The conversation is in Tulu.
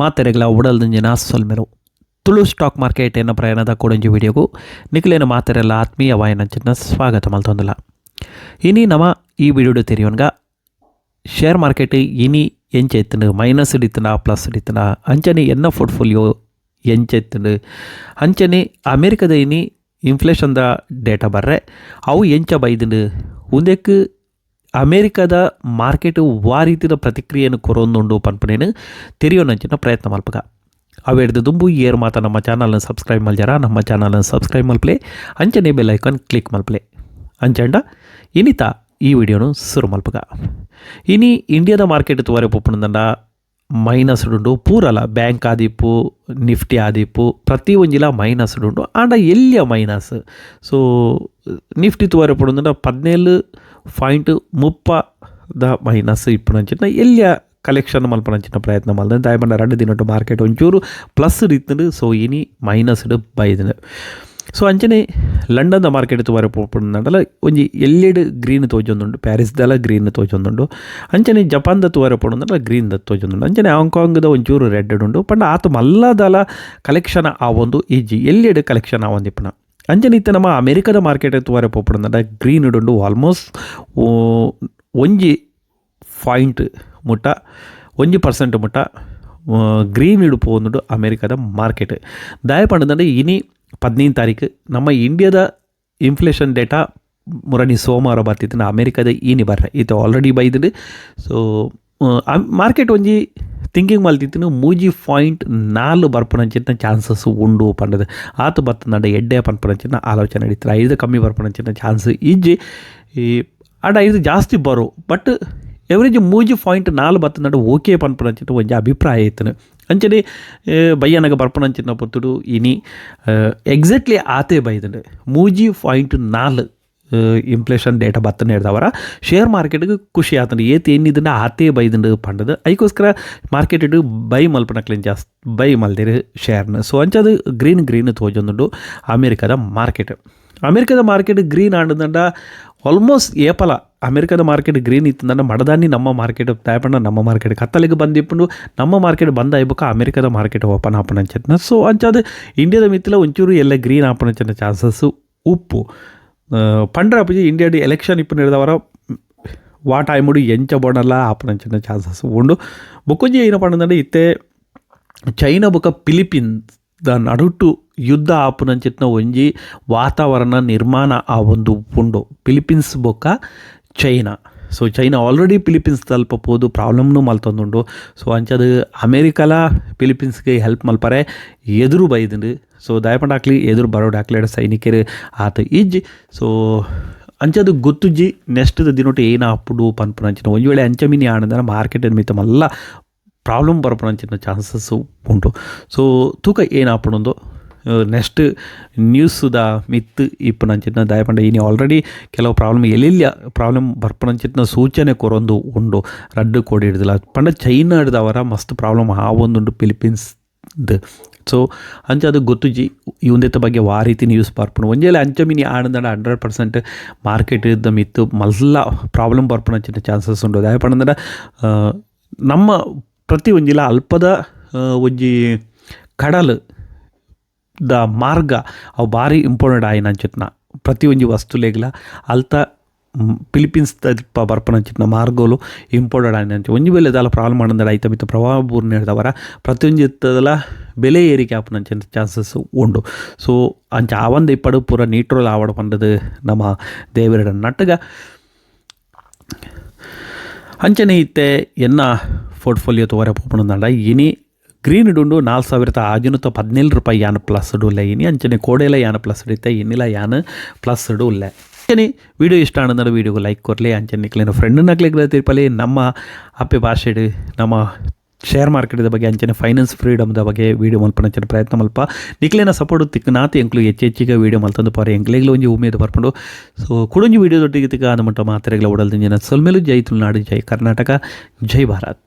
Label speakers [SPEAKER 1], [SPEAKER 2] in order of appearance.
[SPEAKER 1] ಮಾತೆರೆಗ್ಲ ಉಡಲ್ದಿಂಜಿನ ಸೊಲ್ಮೆಲು. ತುಳು ಸ್ಟಾಕ್ ಮಾರ್ಕೆಟ್ ಎನ್ನ ಪ್ರಯಾಣದ ಕೊಡೊಂಜಿ ವಿಡಿಯೋಗು ನಿಕ್ಲೆನ ಮಾತೆರೆಲ್ಲ ಆತ್ಮೀಯವಾಯಿನಂಚಿನ ಸ್ವಾಗತ ಮಲ್ತೊಂದುಲ್ಲ. ಇನಿ ನಮ ಈ ವಿಡಿಯೋಡು ತೆರಿಯೋನ್ಗ ಶೇರ್ ಮಾರ್ಕೆಟ್ ಇನಿ ಎಂಚ ಇತ್ತುಂಡು, ಮೈನಸ್ ಇತ್ತುಂಡ ಪ್ಲಸ್ ಇತ್ತುಂಡ, ಅಂಚನೆ ಎನ್ನ ಪೋರ್ಟ್ಫೋಲಿಯೋ ಎಂಚ ಇತ್ತುಂಡು, ಅಂಚನೆ ಅಮೇರಿಕದ ಇನಿ ಇನ್ಫ್ಲೇಷನ್ದ ಡೇಟಾ ಬರ್ರೆ ಅವು ಎಂಚ ಬೈದುಂಡು, ಉಂದೆಕ್ ಅಮೇರಿಕದ ಮಾರ್ಕೆಟ್ ವಾ ರೀತಿದ ಪ್ರತಿಕ್ರಿಯೆಯನ್ನು ಕೊರೊಂದುಂಡು ಪನ್ಪುನೇನು ತೆರಿಯೋನಂಚಿನ ಪ್ರಯತ್ನ ಮಲ್ಪಗ. ಅವೆಡ್ದು ದುಂಬು ಏರ್ ಮಾತ ನಮ್ಮ ಚಾನಲ್ನ ಸಬ್ಸ್ಕ್ರೈಬ್ ಮಲ್ಜಾರ ನಮ್ಮ ಚಾನಲ್ನ ಸಬ್ಸ್ಕ್ರೈಬ್ ಮಲ್ಪಲೆ, ಅಂಚನೆ bell icon click ಮಲ್ಪಲೆ. ಅಂಚಂಡ ಇನಿತ ಈ ವಿಡಿಯೋನು ಶುರು ಮಲ್ಪಗ. ಇನಿ ಇಂಡಿಯಾದ ಮಾರ್ಕೆಟ್ ತೂವರೆ ಪೋಪುನಂಡ ಮೈನಸ್ ಉಂಡು ಪೂರಲ, ಬ್ಯಾಂಕ್ ಆದಿಪ್ಪು, ನಿಫ್ಟಿ ಆದಿಪ್ಪು, ಪ್ರತಿ ಒಂಜಿಲ ಮೈನಸ್ ಉಂಡು, ಆಂಡ ಎಲ್ಲಿಯ minus. So Nifty ತೂವರೆ ಪೋಪುನಂಡ 17.30 the minus ಇಪ್ಪುನಂಚಿನ ಎಲ್ಲಿಯ ಕಲೆಕ್ಷನ್ ಮಲ್ಪನಂಚಿನ ಪ್ರಯತ್ನ ಮಲ್ದ. ದಾಯೆ ಪಂಡ ರಡ್ಡ್ ದಿನೊಟ್ಟು ಮಾರ್ಕೆಟ್ ಒಂಚೂರು ಪ್ಲಸ್ ಇತ್ತುಂಡು. ಸೊ ಇನಿ ಮೈನಸ್ ಬೈದ್ಂಡ್. ಸೊ ಅಂಚನೆ ಲಂಡನ್ದ ಮಾರ್ಕೆಟ್ ತೂವರೆ ಪೋಪುನಂಡಲ ಒಂಜಿ ಎಲ್ಲೆಡ್ ಗ್ರೀನ್ ತೋಜೊಂದುಂಡು, ಪ್ಯಾರಿಸ್ದಲ ಗ್ರೀನ್ ತೋಜೊಂದುಂಡು. ಅಂಚನೆ ಜಪಾನ್ದ ತೂವರೆ ಪೋಪುನಂಡಲ ಗ್ರೀನ್ ದ ತೋಜೊಂದುಂಡು. ಅಂಚನೆ ಹಾಂಗ್ಕಾಂಗ್ದ ಒಂಚೂರು ರೆಡ್ ಉಂಡು. ಪಂಡ ಆತ್ ಮಲ್ಲದಲ ಕಲೆಕ್ಷನ್ ಆವೊಂದು ಇಜ್ಜಿ, ಎಲ್ಲೆಡ್ ಕಲೆಕ್ಷನ್ ಆವೊಂದಿಪ್ಪುನ. ಅಂಚನೆ ಇತ್ತೆ ನಮ್ಮ ಅಮೆರಿಕದ ಮಾರ್ಕೆಟ್ ತೂವರೆ ಪೋಪುನಂಡ ಗ್ರೀನ್ ಉಂಡು. ಆಲ್ಮೋಸ್ಟ್ ಒಂಜಿ ಪಾಯಿಂಟ್ ಮುಟ್ಟ, 1% ಮುಟ್ಟ ಗ್ರೀನ್ ಇಡು ಪೋವೊಂದುಂಡು ಅಮೆರಿಕದ ಮಾರ್ಕೆಟ್. ದಾಯೆ ಪಂಡಂಡ ಇನಿ 15 ತಾರೀಕು ನಮ್ಮ ಇಂಡಿಯಾದ ಇನ್ಫ್ಲೇಷನ್ ಡೇಟಾ ಮುರಣಿ ಸೋಮವಾರ ಬರ್ತಿತ್ತು, ಅಮೆರಿಕದ ಈನಿ ಬರ್ರೆ ಇತ್ತೆ ಆಲ್ರೆಡಿ ಬೈದ್ಂಡ್. ಸೊ ಮಾರ್ಕೆಟ್ ಒಂಜಿ ಥಿಂಕಿಂಗ್ ಮಲ್ತಿತ್ತಿನ 3.4 ಬರ್ಪುನಂಚಿನ ಚಾನ್ಸಸ್ ಉಂಡು ಪಂಡದು. ಆತು ಬತ್ತಂಡ ಎಡ್ಡೆ ಪನ್ಪುನಂಚಿನ ಆಲೋಚನೆ ನಡೀತಾರೆ. 5 ಕಮ್ಮಿ ಬರ್ಪುನಂಚಿನ ಚಾನ್ಸ್ ಇಜ್ಜಿ, ಈ ಆಂಡ 5 ಜಾಸ್ತಿ ಬರು. ಬಟ್ ಎವರೇಜ್ 3.4 ಬತ್ತಂಡ ಓಕೆ ಪನ್ಪುನಂಚಿನ ಒಂಜಿ ಅಭಿಪ್ರಾಯ ಇತ್ತುಂಡು. ಅಂಚನೆ ಬಯ್ಯನಗ ಬರ್ಪುನಂಚಿನ ಪೊರ್ತುಡು ಇನಿ ಎಕ್ಸಾಕ್ಟ್ಲಿ ಆತೆ ಬೈದ್ಂಡ್. 3.4 ಇನ್ಫ್ಲೇಷನ್ ಡೇಟಾ ಬತ್ತನೆ ಹಿಡ್ದವರ ಶೇರ್ ಮಾರ್ಕೆಟ್ಗೆ ಖುಷಿ ಆತಂಡು. ಏತ್ ಎನ್ನಿದಂಡ ಆತೇ ಬೈದುಂಡು ಪಂಡದು. ಐಕೋಸ್ಕರ ಮಾರ್ಕೆಟ್ ಬೈ ಮಲ್ಪನಕ್ಲೆನ್ ಜಾಸ್ತಿ ಬೈ ಮಲ್ದಿರು ಶೇರ್ನ. ಸೊ ಅಂಚದು ಗ್ರೀನ್ ಗ್ರೀನ್ ತೋಜೊಂದುಂಡು ಅಮೇರಿಕದ ಮಾರ್ಕೆಟ್. ಅಮೇರಿಕದ ಮಾರ್ಕೆಟ್ ಗ್ರೀನ್ ಆಂಡದಂಡ ಆಲ್ಮೋಸ್ಟ್ ಏಪಲ ಅಮೇರಿಕದ ಮಾರ್ಕೆಟ್ ಗ್ರೀನ್ ಇತ್ತಂದ್ರೆ ಮಡದಾನಿ ನಮ್ಮ ಮಾರ್ಕೆಟ್ ದಾಯಪಂಡ ನಮ್ಮ ಮಾರ್ಕೆಟ್ ಕತ್ತಲಿಗೆ ಬಂದಿಪ್ಪುಂಡು. ನಮ್ಮ ಮಾರ್ಕೆಟ್ ಬಂದ್ ಆಯ್ಬೊಕ ಅಮೇರಿಕದ ಮಾರ್ಕೆಟ್ ಓಪನ್ ಆಪುನಂಚಿನ. ಸೊ ಅಂಚಾದ್ ಇಂಡಿಯಾದ ಮಿತ್ತಲ ಒಂಚೂರು ಎಲ್ಲ ಗ್ರೀನ್ ಆಪುನಂಚಿನ ಚಾನ್ಸಸ್ ಉಪ್ಪು. ಪಂಡ್ರ ಅಪ್ಪುಜಿ, ಇಂಡಿಯಾಡ್ ಎಲೆಕ್ಷನ್ ಇಪ್ಪು ಹಿಡಿದವರ ವಾ ಟೈಮುಡು ಎಂಚ ಬೋಡಲ್ಲ ಆಪುನಂಚಿನ ಚಾನ್ಸಸ್ ಉಂಡು. ಬೊಕ್ಕೊಂಜಿ ಏನ ಪಂಡಂದ್ರೆ ಇತ್ತೆ ಚೈನಾ ಬೊಕ ಫಿಲಿಪೀನ್ಸ್ the ನಡುಟು ಯುದ್ಧ ಆಪುನಂಚಿತ್ನ ಒಂಜಿ ವಾತಾವರಣ ನಿರ್ಮಾಣ ಆವೊಂದು ಉಂಡು, ಫಿಲಿಪೀನ್ಸ್ ಬೊಕ್ಕ China. So China already Philippines ತಲ್ಪ ಪೋದು ಪ್ರಾಬ್ಲಮ್ನು ಮಲ್ತೊಂದುಂಡು. ಸೊ ಅಂಚದು ಅಮೇರಿಕಲ ಫಿಲಿಪೀನ್ಸ್ಗೆ ಹೆಲ್ಪ್ ಮಲ್ಪರೆ ಎದುರು ಬೈದುಂಡು. ಸೊ ದಾಯಪಂಡ ಅಕ್ಲಿ ಎದುರು ಬರೋಡು, ಅಕ್ಲೆಡ ಸೈನಿಕರು ಆತ ಇಜ್ಜಿ. ಸೊ ಅಂಚದು ಗೊತ್ತುಜ್ಜಿ ನೆಕ್ಸ್ಟ್ ದಿನೊಟ್ಟು ಏನ ಆಪುಂಡು ಪನ್ಪುನಂಚಿನ. ಒಂಜಿ ವೇಳೆ ಅಂಚ ಮಿನಿ ಆಂಡ ಮಾರ್ಕೆಟ್ ಮಿತ್ತ ಮಲ್ಲ ಪ್ರಾಬ್ಲಮ್ ಬರ್ಪುನಂಚಿನ ಚಾನ್ಸಸ್ ಉಂಟು. ಸೊ ತೂಕ ಏನಾಪುಂಡು ನೆಕ್ಸ್ಟ್ ನ್ಯೂಸ್ದ ಮಿತ್ ಇಪ್ಪುನಂಚಿನ. ದಾಯಪಂಡ ಇನಿ ಆಲ್ರೆಡಿ ಕೆಲವು ಪ್ರಾಬ್ಲಮ್ ಎಲ್ಲೆಲ್ಲ ಪ್ರಾಬ್ಲಮ್ ಬರ್ಪುನಂಚಿನ ಸೂಚನೆ ಕೊರೊಂದು ಉಂಡು ರಡ್ಡು ಕೋಡಿ ಹಿಡ್ದಿಲ್ಲ. ಪಂಡ ಚೈನಾ ಹಿಡ್ದವರ ಮಸ್ತ್ ಪ್ರಾಬ್ಲಮ್ ಆವೊಂದುಂಡು ಫಿಲಿಪೀನ್ಸ್. ಸೊ ಅಂಚ ಅದು ಗೊತ್ತುಜ್ಜಿ ಈ ಉಂದೆತ ಬಗ್ಗೆ ವಾ ರೀತಿ ನ್ಯೂಸ್ ಬರ್ಪುಂಡು. ಒಂಜೇಲೆ ಅಂಚ ಮಿನಿ ಆಂಡ 100% ಮಾರ್ಕೆಟ್ the ಮಿತ್ತು ಮಲ್ಲ ಪ್ರಾಬ್ಲಮ್ ಬರ್ಪುನಂಚಿನ ಚಾನ್ಸಸ್ ಉಂಡು. ದಾಯೆ ಪಂಡಂದ್ರೆ ನಮ್ಮ ಪ್ರತಿ ಒಂಜಿಲ ಅಲ್ಪದ ಒಂಜಿ ಕಡಲು the ಮಾರ್ಗ ಅವು ಭಾರಿ ಇಂಪಾರ್ಟೆಂಟ್ ಆಯಿನಂಚಿತ್ನ. ಪ್ರತಿ ಒಂಜಿ ವಸ್ತುಲೆಗ್ಲ ಅಲ್ತ ಫಿಲಿಪೀನ್ಸ್ ಬರ್ಪುನಂಚಿತ್ನ ಮಾರ್ಗೋಲು ಇಂಪಾರ್ಟೆಂಟ್ ಆಯಿನಂಚ. ಒಂಜಿ ವೇಳೆ ದಾಲ ಪ್ರಾಬ್ಲಮ್ ಆಂಡ ಐತ ಮಿತ್ತ ಪ್ರಭಾವ ಬೂರ್ನ ಹಿಡ್ದವರ ಪ್ರತಿಯೊಂಜಿ ಇತ್ತದಲ ಬೆಲೆ ಏರಿಕೆ ಆಪುನಂಚಿನ ಚಾನ್ಸಸ್ ಉಂಡು. ಸೊ ಅಂಚ ಆವಂದ ಇಪ್ಪಡು, ಪೂರ ನ್ಯೂಟ್ರಲ್ ಆವಡ್ ಪಂಡದು ನಮ್ಮ ದೇವರ ನಟ್ಟಗ. ಅಂಚನೆ ಇತ್ತೆ ಎನ್ನ ಪೋರ್ಟ್ಫೋಲಿಯೋ ತೂವರೆ ಪೋಪುನಂಡ ಇನಿ ಗ್ರೀನ್ ಉಂಡು. ₹4617 ಯಾನ್ ಪ್ಲಸ್ ಉಲ್ಲೆ ಇನಿ. ಅಂಚನೆ ಕೋಡೆಲ ಯಾನ್ ಪ್ಲಸ್ ಇತ್ತೆ, ಇನ್ನಿಲ ಯಾನ್ ಪ್ಲಸ್ ಉಲ್ಲೆ. ಅಂಚನೆ ವಿಡಿಯೋ ಇಷ್ಟ ಆಂಡ ವೀಡಿಯೋಗೆ ಲೈಕ್ ಕೊರ್ಲೆ. ಅಂಚನೆ ನಿಕ್ಲೆನ ಫ್ರೆಂಡ್ ನಕ್ಲೆಗ್ ತಿರ್ಪಲೆ. ನಮ್ಮ ಅಪ್ಪೆ ಭಾಷೆಡ್ ನಮ್ಮ ಶೇರ್ ಮಾರ್ಕೆಟ್ದ ಬಗ್ಗೆ, ಅಂಚನೆ ಫೈನಾನ್ಸ್ ಫ್ರೀಡಮ್ದ ಬಗ್ಗೆ ವೀಡಿಯೋ ಮಲ್ಪನಂಚಿನ ಪ್ರಯತ್ನ ಮಲ್ಪ. ನಿಕ್ಲೆನ ಸಪೋರ್ಟ್ ತಿಕ್ಕನಾತ್ ಎಂಕ್ಲು ಹೆಚ್ಚು ಹೆಚ್ಚಿಗೆ ವೀಡಿಯೋ ಮಲ್ತಂದು ಪೋರೆ ಎಂಕ್ಲೆಗ್ಲ ಒಂಜಿ ಉಮೇದು ಬರ್ಪುಂಡು. ಸೊ ಕುಡೊಂಜಿ ವೀಡಿಯೋ ದೊಟ್ಟಿಗೆ ತಿಕ್ಕ ಆದ ಮಟ್ಟ ಮಾತೆರೆಗ್ಲ ಉಡಲ್ ದಿಂಜಿನ ಸೊಲ್ಮೆಲು. ಜೈ ತುಳುನಾಡು, ಜೈ ಕರ್ನಾಟಕ, ಜೈ ಭಾರತ್.